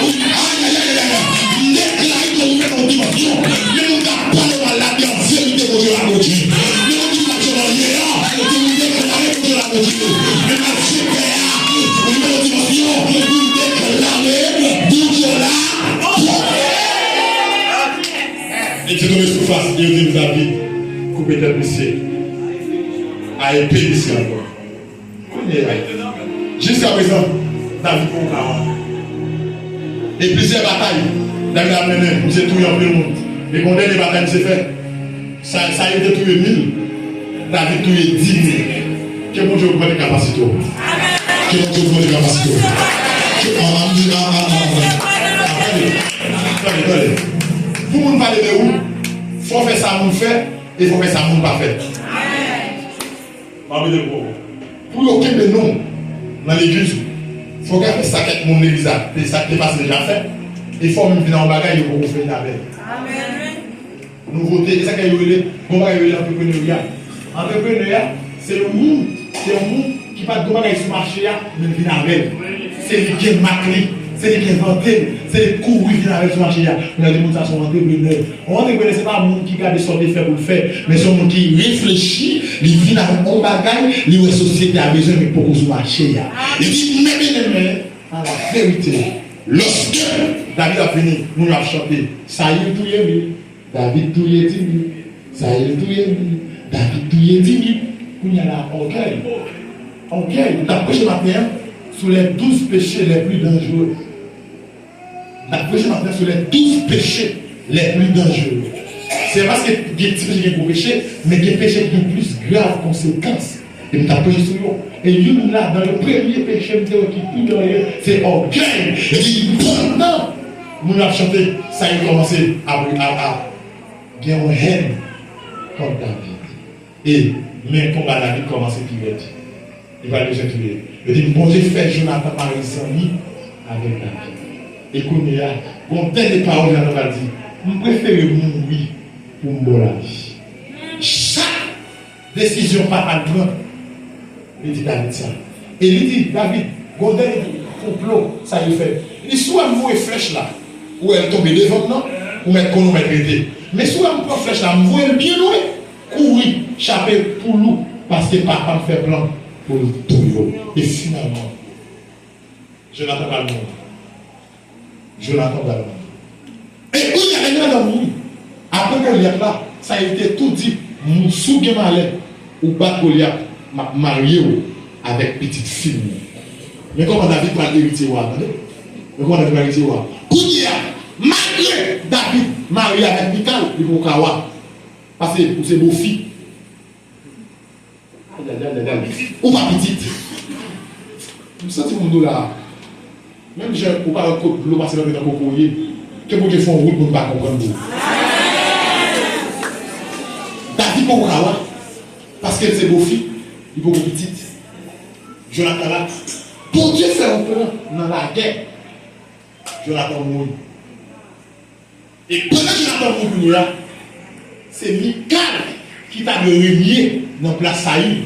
Ayayayayay. M deklare ke w rive nan yon dimansyon, menm moun k ap pale w mal la, men an verite Bondye w la Bondye. Menm moun ki pa janm anyen an, ke w deklare Bondye w la Bondye. Menm malfektè a, w rive nan yon dimansyon pou w deklare Bondye w la. Misye tonbe sou fas, yo di m, David, koupe tèt misye a epe misye ankò. Kounye a, jiskaprezan, David poko ka wè. E plizyè batay David ap mennen, misye touye anpil moun. E gon dènye batay misye fè, Sa, Sayil te touye mil, David touye di mil. Ke Bondye ogmante kapasite w. Ke Bondye ogmante kapasite w. Ke, an, an, an, an, an, an. Tande, tande, tande. Pou moun pale de ou, fò w fè sa moun fè, e fò w fè sa moun pa fè. Mwen rele pou ou. Pou yo kenbe non w nan legliz ou, fò w ka fè sa kèk moun legliz la, sa k te pase deja fè. E fò w menm vin a yon bagay yo poko fè avè l. Nouvote, e sa k yo rele, gon bagay yo rele antreprenerya. Antreprenerya, se yon moun, se yon moun ki pa t gon bagay sou mache a, men l vin avè l. Se li k gen mak li, se li k envante l, se li k kouri vin avè l sou mache a. Yo rele moun sa se yon antreprenè. Yon antreprenè se pa moun ki gade sa w te fè pou l fè, men se yon moun ki reflechi, li vin avèk yon bagay, li wè sosyete a bezwen men poko sou mache a. Li di, men, men, men, men, a la verite, lòske David ap vini, moun yo ap chante, Sayil touye mil, David touye di mil, Sayil touye mil, David touye di mil. Kounye a la, ògèy. Ògèy, nou t ap preche maten an sou les douze péchés les plus dangereux. N ap preche maten sou les douze péchés les plus dangereux. Se paske gen ti peche, gen gwo peche, men gen peche ki gen plis grav konsekans. E m t ap preche sou yo. E youn ladan yo, premye peche m te wè ki pi danje, se ògèy. Epi pandan moun yo ap chante, Sayil kòmanse a, a, a gen yon hèn kont David. E men konba David kòmanse pi rèd. Li pa t bezwen touye. Yo di, Bondye fè Jonatan mare zanmi avèk David. E kounye a, gon dènye pawòl Jonatan pral di, m prefere mouri pou m ba w lavi. Chak desizyon papa l pran, li di David sa. E li di, David, gon dènye konplo Sayil fè. Li di, si w wè m voye flèch la, ou wè l tonbe devan m nan, ou mèt konnen ou mèt rete. Men si w wè m pran flèch la, m voye l byen lwen, kouri, chape poul ou, paske papa m fè plan pou l touye w. E finalman, Jonatan pral mouri. Jonatan pral mouri. E kounye a, lè Jonatan mouri, apre Golyat la, Sayil te tou di, si w gen malè, ou bat Golyat, m ap marye w avèk pitit fi m nan. Men kòman David pral eritye wa, tande? Men kòman David pral eritye wa. Kounye a, malgre David marye avèk Mikal, li poko ka wa. Paske ou se bofi. Ay, ay, ay, ay, ay. Ou pa pitit. M santi moun dou la. Menm jan ou pa wè kot dlo pase nan mitan kokoye. Ke Bondye fè yon wout moun pa konprann dlo. David poko ka wa. Paske l se bofi, li poko pitit. Jonatan la. Bondye fè yon plan nan lagè. Jonatan mouri. E pandan Jonatan mouri kounye a, se Mikal ki ta dwe renye nan plas Sayil.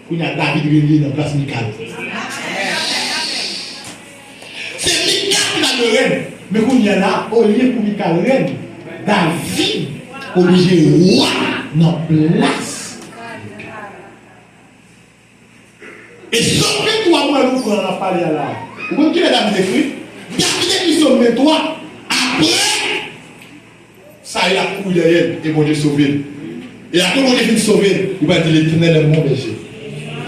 Kounye a, David renye nan plas Mikal. Se Mikal ki ta dwe rèn. Men kounye a la, olye pou Mikal rèn, David oblije wa nan plas Mikal. E Sòm venntwa pou nou pran, n ap pale a la. Ou konn kilè David ekri? David ekri Sòm venntwa apre Sayil ap kouri dèyè l e Bondye sove l. E apre Bondye fin sove l, li pral di, L'Éternel est mon berger.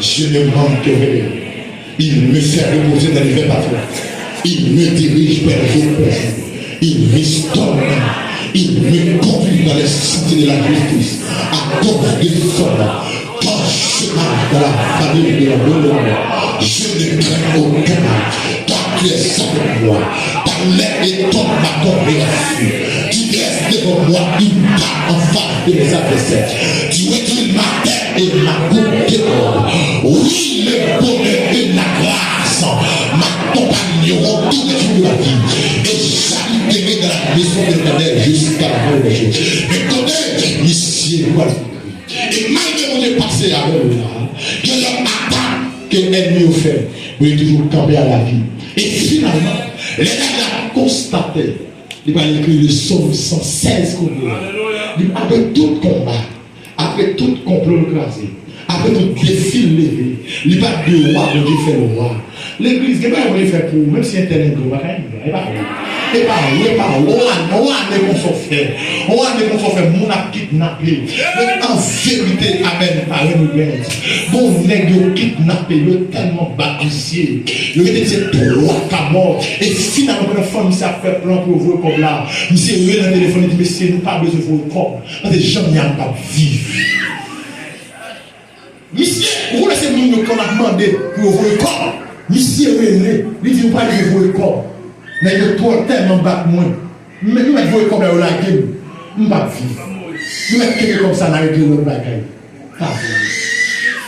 Je ne manquerai rien. Il me fait reposer dans les verts pâturages. Il me dirige vers les eaux paisibles. Il restaure mon âme. Il me conduit dans les sentiers de la justice. À cause de son nom. Quand je marche dans la vallée de la mort, je ne crains aucun mal. Car tu es avec moi. Ta main étend ma consolation. Tu dresses devant moi une table en face de mes adversaires. Tu inclines ma tête et ma coupe déborde. Oui, le bonheur et la grâce m'accompagneront tous les jours de ma vie. Et j'habiterai dans la maison de l'Éternel jusqu'à la fin des jours. Men kote misye pral mouri. E malgre Bondye pase avè l la, gen lòt atak ke ènmi yo fè, men li toujou kanpe a lavi. E finalman, lè David ap konstate, li pral ekri le Sòm san sèz kounye a. Li, apre tout konba, apre tout konplo l kraze, apre tout defi l leve, li pa t dwe wa, Bondye fè l wa. Legliz, gen bagay Bondye fè pou ou, menm si entèl engra, ou pa ka engra. E pa vre. E pa vre, e pa vre. Ou ane, ou ane konsa. Fòfè. On ane pou fòfè, moun ap kidnape. Men an verite, amèn, pa regrèt. Bon, nèg yo kidnape, yo tèlman bat misye. Yo mete misye twa ka mò. E finalman, pandan fanmi sa ap fè plan pou yo voye kòb la, misye rele nan telefòn, li di, "Mesye, nou pa bezwen voye kòb. Paske jan m ye a, m p ap viv." Misye, ou konnen se moun yo konn ap mande pou yo voye kòb. Misye rele, li di, "Ou pa dwe voye kòb. Nèg yo twò tèlman bat mwen. Men nou mèt voye kòb la, yo lage m. M p ap viv. Nou mèt kenbe kòb sa, n a regle lòt bagay." Pa vre.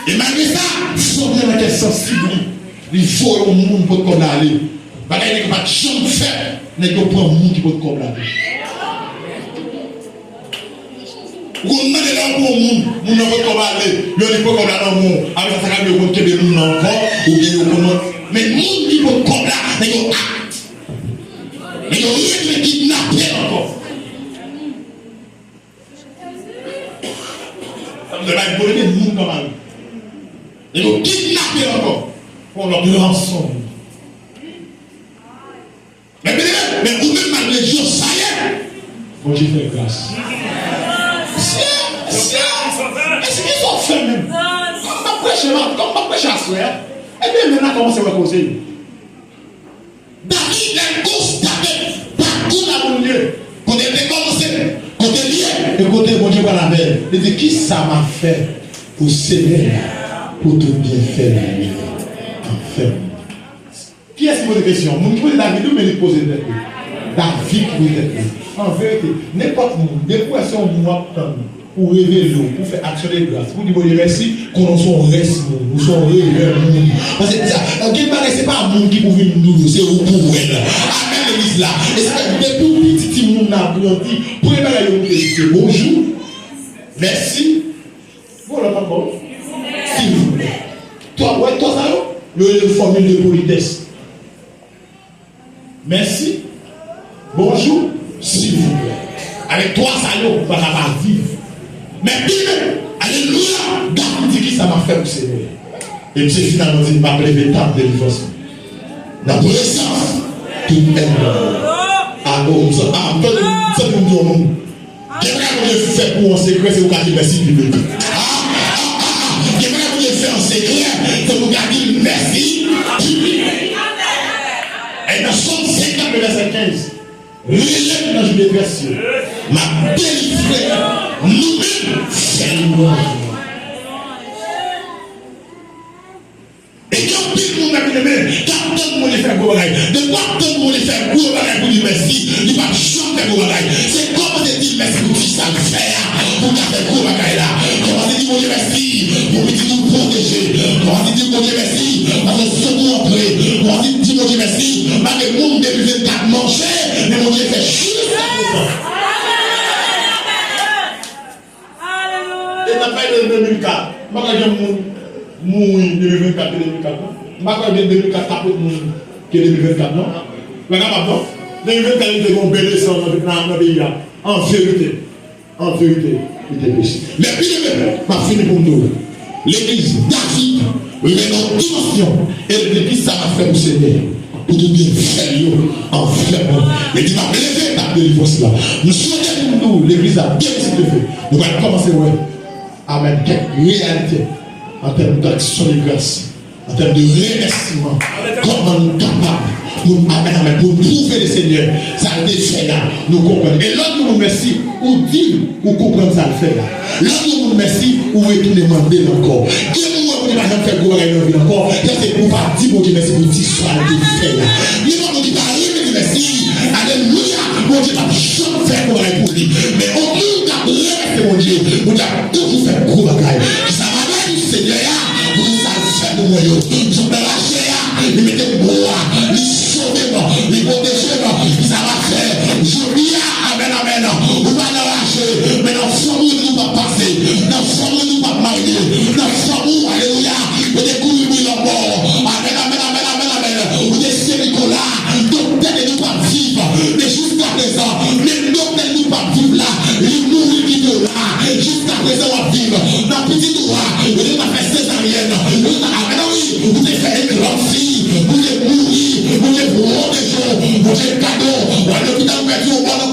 E malgre sa, Sòmyè nan kè sansib li, li voye yon moun pot kòb la ale. Bagay nèg yo pa t janm fè, nèg yo pran moun ki pot kòb la ale. Ou konn mande lè ou pran moun, moun nan pot kòb ale, yo di pot kòb la nan men w. Apre sa, sa ka rive yo konn kenbe moun nan ankò, oubyen yo konn. Men moun ki pot kòb la, nèg yo ak. Nèg yo retounen kidnape l ankò. Sa vle di, bay vole de moun nan mari. Nèg yo kidnape l ankò. Yon lòt ranson. Men, men, men ou menm malgre Josaya, Bondye fè gras. Mesye, mesye, mesye, kisa w fè menm? Kòm m ap preche, kòm m ap preche aswè a, ebyen, men n a kòmanse wè koze yo. David, lè l konstate pakou a Bondye, kote l te kòmanse, kote l ye, e kote Bondye pral avè l, li di, "Kisa m a fè pou Senyè a, pou tout byenfè li yo an fè pou mwen?" Kiyès ki poze kesyon an? Moun ki poze David wi, men li poze l tèt li. David ki poze tèt li. An verite, nenpòt moun, depi w wè se yon moun w ap tann pou revele w, pou fè aksyon de gras, pou di Bondye mèsi, konnen w se yon rès moun, ou se yon revè moun. Paske sa, gen bagay, se pa moun ki pou vin di w, se ou pou wè l. Amèn, legliz la. E se fè, depi w piti, timoun nan ap grandi, premye bagay yo montre se bonjou, mèsi, Bon, lòt ankò, silvouplè. Twa, wè, twa sa yo, yo rele fòmil de politès. Mèsi, bonjou, silvouplè. Avèk twa sa yo, ou pa ka pa viv. Men pi men, alelouya, David di, "Kisa m ap fè pou Senyè?" E misye finalman di, "M ap leve tab delivrans mwen nan prezans tout ènmi mwen." A, o, m san-, a, m tande, m santi m di yon moun. Gen bagay Bondye fè pou ou an sekrè, se ou ka di mèsi piblik. A, a, a, a. Gen bagay Bondye fè an sekrè, se ou ka di l mèsi piblik. E nan Sòm senkant, vèsè kenz, "Rele m nan jou detrès yo, m ap delivre nou menm, fè lwanj mwen." E gen anpil moun, mèt, ki ap tann Bondye fè gwo bagay. Depi w ap tann Bondye fè gwo bagay pou di mèsi, li p ap janm fè gwo bagay. Se kòmanse di l mèsi pou ti sa l fè a, pou l ka fè gwo bagay la. Kòmanse di Bondye mèsi pou pitit ou pwoteje. Kòmanse di Bondye mèsi paske sekou antre. Kòmanse di Bondye mèsi malgre moun de mil vennkat manje, men Bondye fè jiskaprezan. E n ap pale de de mil kat. M pa kwè gen moun mouri de mil vennkat ke de mil kat, non. M pa kwè gen de mil kat k ap plis moun ke de mil vennkat, non. Pa kapab, non. De mil vennkat, nou te gen yon bèl leson nan, nan, nan peyi a. An verite. An verite, li te posib. Men pi demen, m ap fini pou m di w. Legliz David rive nan yon dimansyon e l di, "Kisa m ap fè pou Senyè a? Pou tout byenfè l yo an fè mwen." Li di, "M ap leve tab delivrans la." M swete pou m di w, legliz la, demen si Dye vle, nou pral kòmanse wè Amèn. Kèk reyalite an tèm d'aksyon de gras, an tèm de remèsiman. Kòman nou kapab pou n, amèn, amèn, pou n pwouve Lesenyè sa l te fè a, nou konprann. E lè w di yon moun mèsi, ou di l ou konprann sa l fè a. Lè w di yon moun mèsi, ou retounen mande l ankò. Gen moun wè Bondye pa janm fè gwo bagay nan vi l ankò, se paske ou pa di Bondye mèsi pou ti sa l te fè a. Gen moun ki pa renmen di mèsi. Alelouya! Bondye p ap janm fè gwo bagay pou li. Men yon moun k ap remèsye Bondye, Bondye ap toujou fè gwo bagay. Kisa m a bay Senyè a pou tout sa l fè pou mwen yo? Jou m nan rache a, li mete m bò a, li sove m, li pwoteje m. Kisa m a fè jodi a? Amèn, amèn. Ou pa nan rache, men nan fanm ou di ou p ap pase, nan fanm ou di ou p ap marye, nan fanm ou, alelouya, yo te kouri bri lanmò. Amèn, amèn, amèn, amèn, amèn. Ou te Sen Nikola, doktè te di w p ap viv, men jiskaprezan, menm doktè di w p ap viv la, li mouri kite w la, jiskaprezan w ap viv. Nan pitit ou a, yo te ka fè sezaryèn, yo te ka, amèn, wi, ou te fè eklansi, ou te mouri, Bondye pwoteje w, Bondye gade w, w al lopital, ou pèdi yon bò nan